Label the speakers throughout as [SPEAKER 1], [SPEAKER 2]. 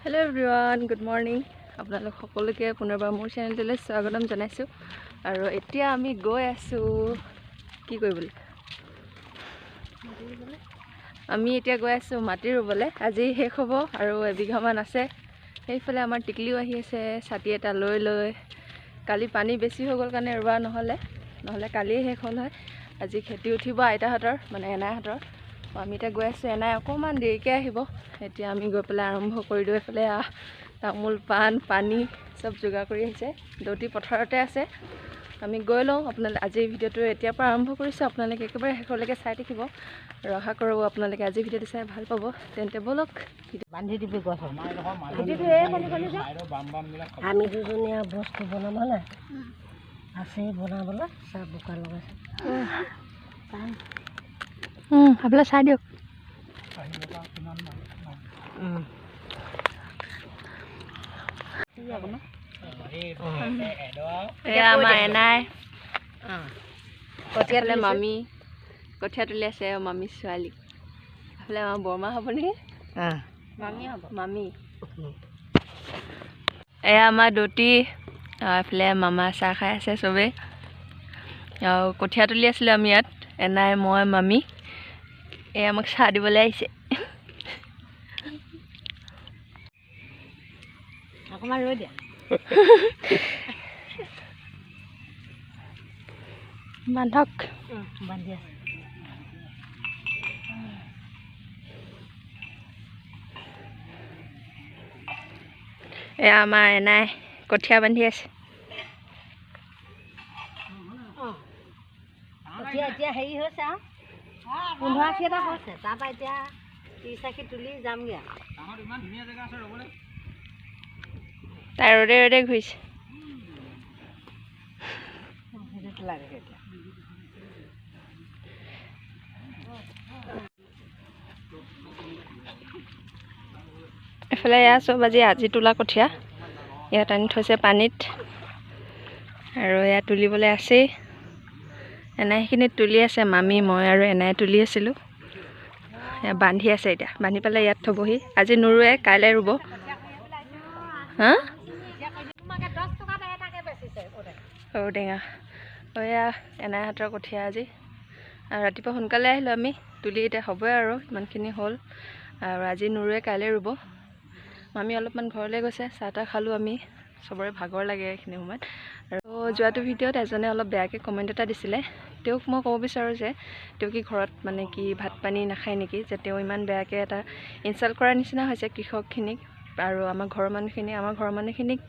[SPEAKER 1] Hello' everyone, good morning. আপোনালোক সকলোকে পুনৰবাৰ মোৰ চেনেলটোলৈ স্বাগতম জনাইছোঁ। আৰু এতিয়া আমি গৈ আছোঁ কি কৰিবলৈ? আমি এতিয়া গৈ আছোঁ মাটি ৰুবলৈ। আজি শেষ হ'ব আৰু এবিঘামান আছে। সেইফালে আমাৰ টিকলিও আহি আছে ছাতি এটা লৈ লৈ। কালি পানী বেছি হৈ গ'ল কাৰণে ৰোৱা নহ'লে, নহ'লে কালিয়ে শেষ হ'ল হয়। আজি খেতি উঠিব আইতাহঁতৰ, মানে এনাইহঁতৰ। আমি এতিয়া গৈ আছোঁ, এনাই অকণমান দেৰিকৈ আহিব। এতিয়া আমি গৈ পেলাই আৰম্ভ কৰি দিওঁ। এইফালে তামোল পাণ পানী চব যোগাৰ কৰি আহিছে। দৌতি পথাৰতে আছে, আমি গৈ লওঁ। আপোনালোকে আজিৰ ভিডিঅ'টো এতিয়াৰ পৰা আৰম্ভ কৰিছোঁ, আপোনালোকে একেবাৰে শেষলৈকে চাই থাকিব। আৰু আশা কৰোঁ আপোনালোকে আজিৰ ভিডিঅ'টো চাই ভাল পাব। তেন্তে ব'লক।
[SPEAKER 2] বান্ধি দিবি গছ। আমি দুজনীয়া বস্তু বনাম হলে আছে, বনাবলৈ চাহ বোকা লগাইছে।
[SPEAKER 1] আপোনালোকে চাই দিয়ক। এয়া আমাৰ এনাই, কঠীয়া মামী কঠীয়া তুলি আছে। মামী ছোৱালী এইফালে আমাৰ বৰমা হ'ব নেকি? মামী হ'ব, মামী। এয়া আমাৰ দতি, এইফালে মামা চাহ খাই আছে চবেই। আৰু কঠীয়া তুলি আছিলোঁ আমি ইয়াত, এনাই মই মামী। এয়া আমাক চাহ দিবলৈ আহিছে।
[SPEAKER 2] অকণমান ৰৈ দিয়া।
[SPEAKER 1] বান্ধক।
[SPEAKER 2] বান্ধি আছে।
[SPEAKER 1] এয়া আমাৰ এনাই কঠীয়া বান্ধি আছে।
[SPEAKER 2] কঠীয়া এতিয়া হেৰি হৈছে আৰু 15 আশী এটা হৈছে। তাৰপৰা এতিয়া 30 আশী তুলি যামগৈ আৰু।
[SPEAKER 1] তাই ৰ'দে ৰ'দে ঘূৰিছে। এইফালে এয়া চব আজি তোলা কঠীয়া ইয়াত আনি থৈছে পানীত। আৰু এয়া তুলিবলৈ আছেই। এনাই সেইখিনিত তুলি আছে, মামী মই আৰু এনাই তুলি আছিলোঁ। এয়া বান্ধি আছে, এতিয়া বান্ধি পেলাই ইয়াত থ'বহি। আজি নোৰোৱে, কাইলৈ ৰুব। হা, ঔটেঙা। এয়া এনাইহঁতৰ কঠীয়া আজি। আৰু ৰাতিপুৱা সোনকালে আহিলোঁ আমি তুলি, এতিয়া হ'বই আৰু ইমানখিনি হ'ল। আৰু আজি নোৰোৱে, কাইলৈ ৰুব। মামী অলপমান ঘৰলৈ গৈছে, চাহ তাহ খালোঁ আমি। চবৰে ভাগৰ লাগে এইখিনি সময়ত। আৰু যোৱাটো ভিডিঅ'ত এজনে অলপ বেয়াকৈ কমেণ্ট এটা দিছিলে। তেওঁক মই ক'ব বিচাৰোঁ যে তেওঁ কি ঘৰত মানে কি ভাত পানী নাখায় নেকি, যে তেওঁ ইমান বেয়াকৈ এটা ইনচাল্ট কৰাৰ নিচিনা হৈছে কৃষকখিনিক আৰু আমাৰ ঘৰৰ মানুহখিনি। আমাৰ ঘৰৰ মানুহখিনিক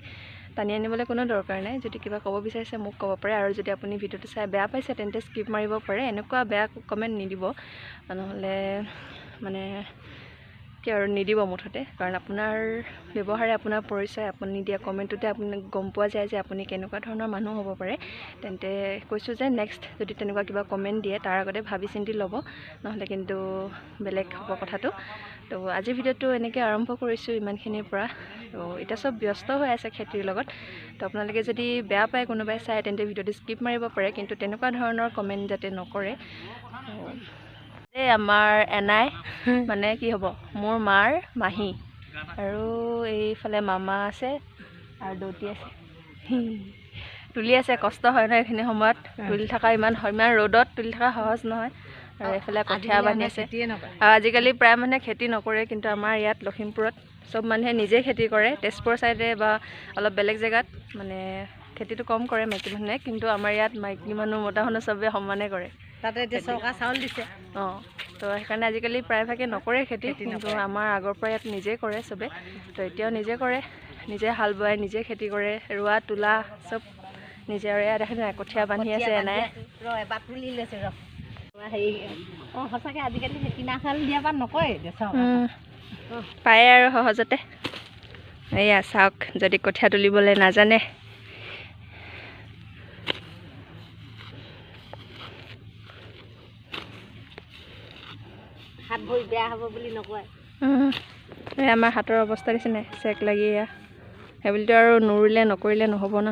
[SPEAKER 1] টানি আনিবলৈ কোনো দৰকাৰ নাই। যদি কিবা ক'ব বিচাৰিছে মোক ক'ব পাৰে। আৰু যদি আপুনি ভিডিঅ'টো চাই বেয়া পাইছে তেন্তে স্কিপ মাৰিব পাৰে। এনেকুৱা বেয়া কমেণ্ট নিদিব, নহ'লে মানে কি আৰু নিদিব মুঠতে। কাৰণ আপোনাৰ ব্যৱহাৰে আপোনাৰ পৰিচয়, আপুনি দিয়া কমেণ্টটোতে আপুনি গম পোৱা যায় যে আপুনি কেনেকুৱা ধৰণৰ মানুহ হ'ব পাৰে। তেন্তে কৈছোঁ যে নেক্সট যদি তেনেকুৱা কিবা কমেণ্ট দিয়ে তাৰ আগতে ভাবি চিন্তি ল'ব, নহ'লে কিন্তু বেলেগ হ'ব কথাটো। তো আজিৰ ভিডিঅ'টো এনেকৈ আৰম্ভ কৰিছোঁ ইমানখিনিৰ পৰা। তো এতিয়া চব ব্যস্ত হৈ আছে খেতিৰ লগত। তো আপোনালোকে যদি বেয়া পায় কোনোবাই চায় তেন্তে ভিডিঅ'টো স্কিপ মাৰিব পাৰে, কিন্তু তেনেকুৱা ধৰণৰ কমেণ্ট যাতে নকৰে। এই আমাৰ এনাই মানে কি হ'ব, মোৰ মাৰ মাহী। আৰু এইফালে মামা আছে আৰু দৌতি আছে। তুলি আছে, কষ্ট হয় ন এইখিনি সময়ত তুলি থকা। ইমান ইমান ৰ'দত তুলি থকা সহজ নহয়। আৰু এইফালে কঠীয়া বান্ধি আছে। আৰু আজিকালি প্ৰায় মানুহে খেতি নকৰে, কিন্তু আমাৰ ইয়াত লখিমপুৰত চব মানুহে নিজে খেতি কৰে। তেজপুৰ ছাইডে বা অলপ বেলেগ জেগাত মানে খেতিটো কম কৰে মাইকী মানুহে, কিন্তু আমাৰ ইয়াত মাইকী মানুহ মতা মানুহ চবেই সমানে কৰে।
[SPEAKER 2] তাতে এতিয়া চৰকাৰ চাউল দিছে।
[SPEAKER 1] অঁ, তো সেইকাৰণে আজিকালি প্ৰায়ভাগে নকৰে খেতি, কিন্তু আমাৰ আগৰ পৰা ইয়াত নিজেই কৰে চবে। তো এতিয়াও নিজে কৰে, নিজে হাল বোৱাই নিজে খেতি কৰে, ৰোৱা তোলা চব নিজে। আৰু ইয়াত দেখা নাই কঠীয়া বান্ধি আছে এনাই। পায় আৰু সহজতে। এয়া চাওক, যদি কঠীয়া তুলিবলৈ নাজানে।
[SPEAKER 2] হাত ভৰি বেয়া হ'ব বুলি নকয়।
[SPEAKER 1] এই আমাৰ হাতৰ অৱস্থা দিছে নাই, চেক লাগি এয়া। সেইবুলিতো আৰু নোৰুলে নকৰিলে নহ'ব ন।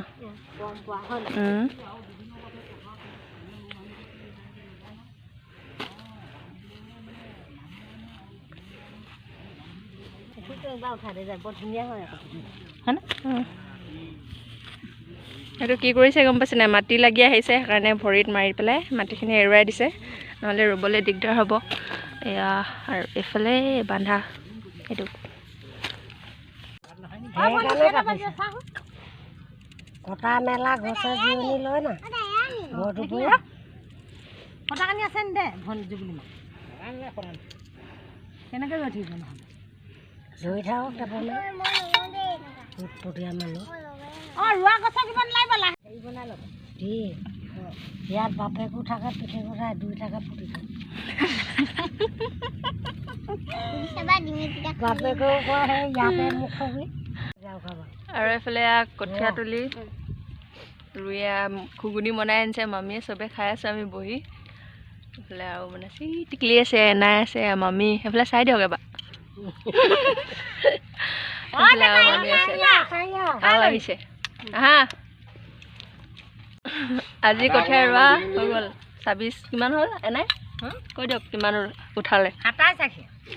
[SPEAKER 1] এইটো কি কৰিছে গম পাইছে নাই? মাটি লাগি আহিছে, সেইকাৰণে ভৰিত মাৰি পেলাই মাটিখিনি এৰুৱাই দিছে, নহ'লে ৰুবলৈ দিগদাৰ হ'ব। এয়া আৰু এইফালে বান্ধা এইটো
[SPEAKER 2] কটা মেলা গছে জিৰণি লয় না ঘৰটো কটা কানি আছে নি দে জুবুলি মা কেনেকৈ ৰৈ থাকিব নহ'লে ৰৈ থাকক তাৰপৰা মানুহ। অঁ, ৰোৱা গছত দিব নালাগিব, হেৰি বনাই ল'ব দি ইয়াত বাপেকো থাকে পিঠেকো থাকে, দুই থাকে পুতি থাকে। বাপেকেও কয় সেই ইয়াতে মোক খবি।
[SPEAKER 1] আৰু এইফালে কঠীয়া তুলি ৰুই ঘুগুনি বনাই আনিছে মামীয়ে, চবে খাই আছোঁ আমি বহি। এইফালে আৰু বনাইছে, টিকলি আছে, এনাই আছে, মামী সেইফালে চাই দিয়ক এবাৰ। এইফালে আৰু মামী আছে, আৰু আহিছে। আহা, আজি কঠীয়া ৰোৱা হৈ গ'ল। 26 কিমান হ'ল এনাই কৈ দিয়ক, কিমান উঠালে?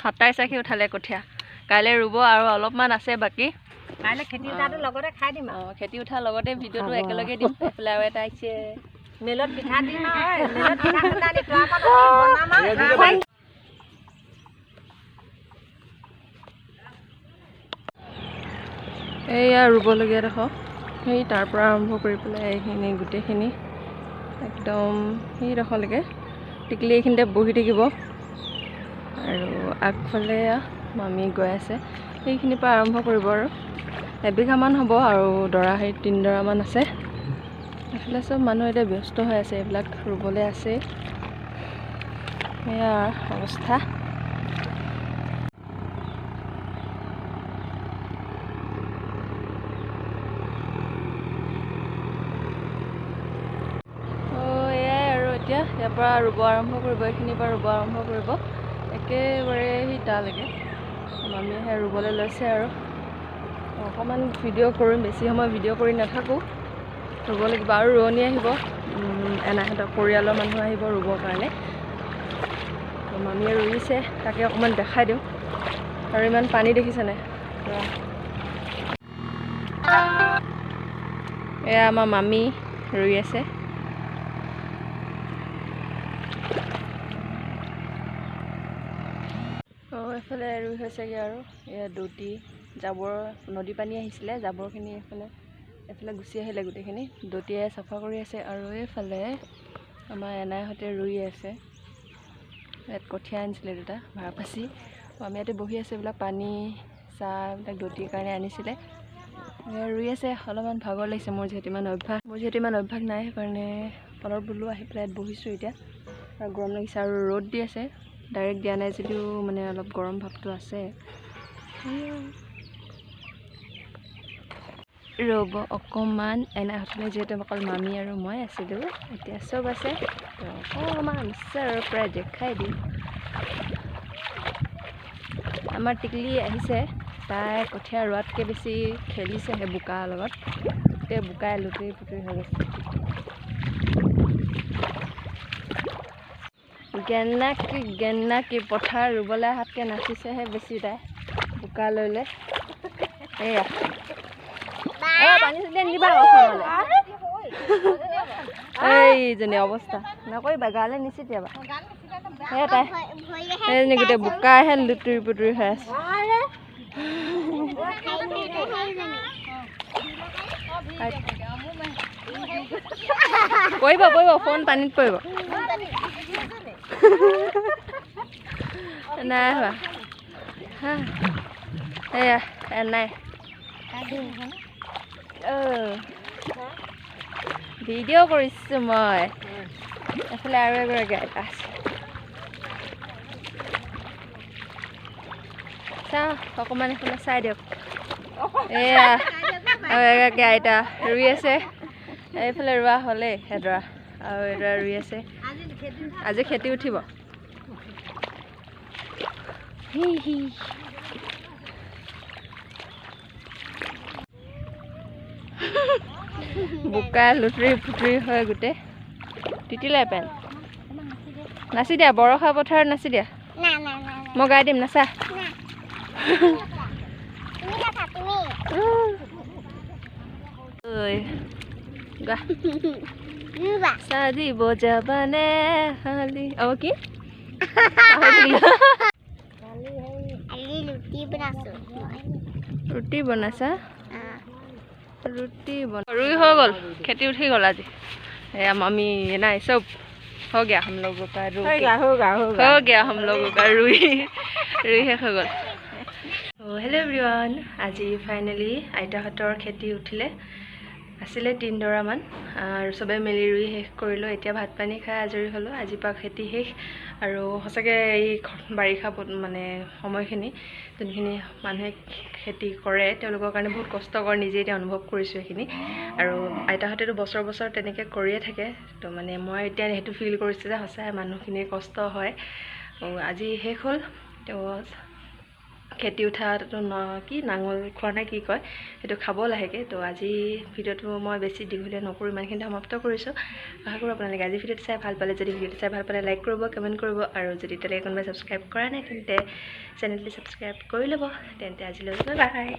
[SPEAKER 1] 27 আশী উঠালে কঠীয়া। কাইলৈ ৰুব আৰু অলপমান আছে বাকী। খেতি উঠাৰ লগতে ভিডিঅ'টো একেলগে দিম। এইফালে আৰু এটা আহিছে,
[SPEAKER 2] মেলত পিঠা দিম।
[SPEAKER 1] এইয়া ৰুবলগীয়া ডোখৰ, সেই তাৰ পৰা আৰম্ভ কৰি পেলাই এইখিনি গোটেইখিনি একদম সেইডোখৰলৈকে। টিকলি এইখিনিতে বহি থাকিব। আৰু আগফালে মামী গৈ আছে, সেইখিনিৰ পৰা আৰম্ভ কৰিব আৰু এবিঘামান হ'ব। আৰু দৰা সেই 3 দৰামান আছে। এইফালে চব মানুহ এতিয়া ব্যস্ত হৈ আছে, এইবিলাক ৰুবলৈ আছেই। সেয়া অৱস্থা। এয়াই আৰু এতিয়া ইয়াৰ পৰা ৰুব আৰম্ভ কৰিব, এইখিনিৰ পৰা ৰুব আৰম্ভ কৰিব একেবাৰে সেই তালৈকে। মামীয়ে সেয়া ৰুবলৈ লৈছে। আৰু অকণমান ভিডিঅ' কৰিম, বেছি সময় ভিডিঅ' কৰি নাথাকোঁ, ৰুব লাগিব। আৰু ৰোৱনী আহিব, এনাইহঁতৰ পৰিয়ালৰ মানুহ আহিব ৰুবৰ কাৰণে। মামীয়ে ৰুইছে, তাকে অকণমান দেখাই দিওঁ। আৰু ইমান পানী দেখিছেনে? এয়া আমাৰ মামী ৰুই আছে। অঁ, এইফালে ৰুই হৈছেগৈ। আৰু এয়া দুটি জাবৰ, নদী পানী আহিছিলে, জাবৰখিনি এইফালে এইফালে গুচি আহিলে গোটেইখিনি, দটিয়াই চাফা কৰি আছে। আৰু এইফালে আমাৰ এনাইহঁতে ৰুই আছে। ইয়াত কঠীয়া আনিছিলে দুটা ভাড়া পাচি। আমি ইয়াতে বহি আছোঁ। এইবিলাক পানী চাহ এইবিলাক দটিৰ কাৰণে আনিছিলে, ৰুই আছে। অলপমান ভাগৰ লাগিছে মোৰ, যিহেতু ইমান অভ্যাস, মোৰ যিহেতু ইমান অভ্যাস নাই, সেইকাৰণে অলপ বোলো আহি পেলাই ইয়াত বহিছোঁ এতিয়া। আৰু গৰম লাগিছে আৰু ৰ'দ দি আছে, ডাইৰেক্ট দিয়া নাই যদিও মানে অলপ গৰম ভাৱটো আছে। ৰ'ব অকণমান, এনাইহঁতলৈ যিহেতু অকল মামী আৰু মই আছিলোঁ, এতিয়া চব আছে, তো অকণমান ওচৰৰ পৰা দেখাই দিওঁ। আমাৰ টিকলি আহিছে, তাই কঠীয়া ৰোৱাতকৈ বেছি খেলিছেহে বোকাৰ লগত, গোটেই বোকাই লুতুৰি পুতুৰি হৈ গৈছে। গেন্না কি গেন্না কি পথাৰ ৰুবলৈ অহাতকৈ নাচিছেহে বেছি তাই বোকা লৈ লৈ। এয়া পানী ছটিয়াই নিদিবা এইজনী অৱস্থা নকৰিবা, গালৈ নিছিটিয়াবা। সেয়া তাই সেইজনী গোটেই বোকাহে লুতুৰি পুতুৰি হৈ আছে। পৰিব পৰিব, ফোন পানীত পৰিব। নাই হোৱা, এয়া নাই। ভিডিঅ' কৰিছোঁ মই। এইফালে আৰু এগৰাকী আইতা আছে, চাওঁ অকণমান এইফালে চাই দিয়ক। এয়া আৰু এগৰাকী আইতা ৰুই আছে। এইফালে ৰোৱা হ'লেই এডৰা, আৰু এডৰা ৰুই আছে। আজি খেতি উঠিব। বোকা লুতুৰি পুতুৰি হৈ গোটেই তিতিলে পেন। নাচি দিয়া, বৰষা পথাৰত নাচি দিয়া, মই গাই দিম, নাচা। ঐ গা সাজিব যাবানে হালি। অ কি ৰুটি বনাইছা? ৰুটি বন ৰুই হৈ গ'ল, খেতি উঠি গ'ল আজি। এয়া মামী নাই, চব हो गया हम लोगों का। रू हो गया हम लोगों का, ৰুই ৰুই শেষ হৈ গ'ল। হেল্ল' এভৰিৱান, আজি ফাইনেলি আইতাহঁতৰ খেতি উঠিলে। আছিলে 3 ডৰামান আৰু চবে মিলি ৰুই শেষ কৰিলোঁ। এতিয়া ভাত পানী খাই আজৰি হ'লোঁ। আজিৰ পৰা খেতি শেষ। আৰু সঁচাকৈ এই বাৰিষা মানে সময়খিনি যোনখিনি মানুহে খেতি কৰে, তেওঁলোকৰ কাৰণে বহুত কষ্টকৰ। নিজে এতিয়া অনুভৱ কৰিছোঁ সেইখিনি। আৰু আইতাহঁতেতো বছৰ বছৰ তেনেকৈ কৰিয়ে থাকে। তো মানে মই এতিয়া সেইটো ফিল কৰিছোঁ যে সঁচাই মানুহখিনিৰ কষ্ট হয়। আজি শেষ হ'ল। তো খেতি উঠাটো ন কি নাঙল খোৱা নাই কি কয়, সেইটো খাব লাহেকৈ। তো আজি ভিডিঅ'টো মই বেছি দীঘলীয়া নকৰোঁ, ইমানখিনিতে সমাপ্ত কৰিছোঁ। আশা কৰোঁ আপোনালোকে আজি ভিডিঅ'টো চাই ভাল পালে। যদি ভিডিঅ'টো চাই ভাল পালে, লাইক কৰিব, কমেণ্ট কৰিব আৰু যদি এতিয়ালৈকে কোনোবাই ছাবস্ক্ৰাইব কৰা নাই, তেন্তে চেনেলটো ছাবস্ক্ৰাইব কৰি ল'ব। তেন্তে আজিলৈ বাই।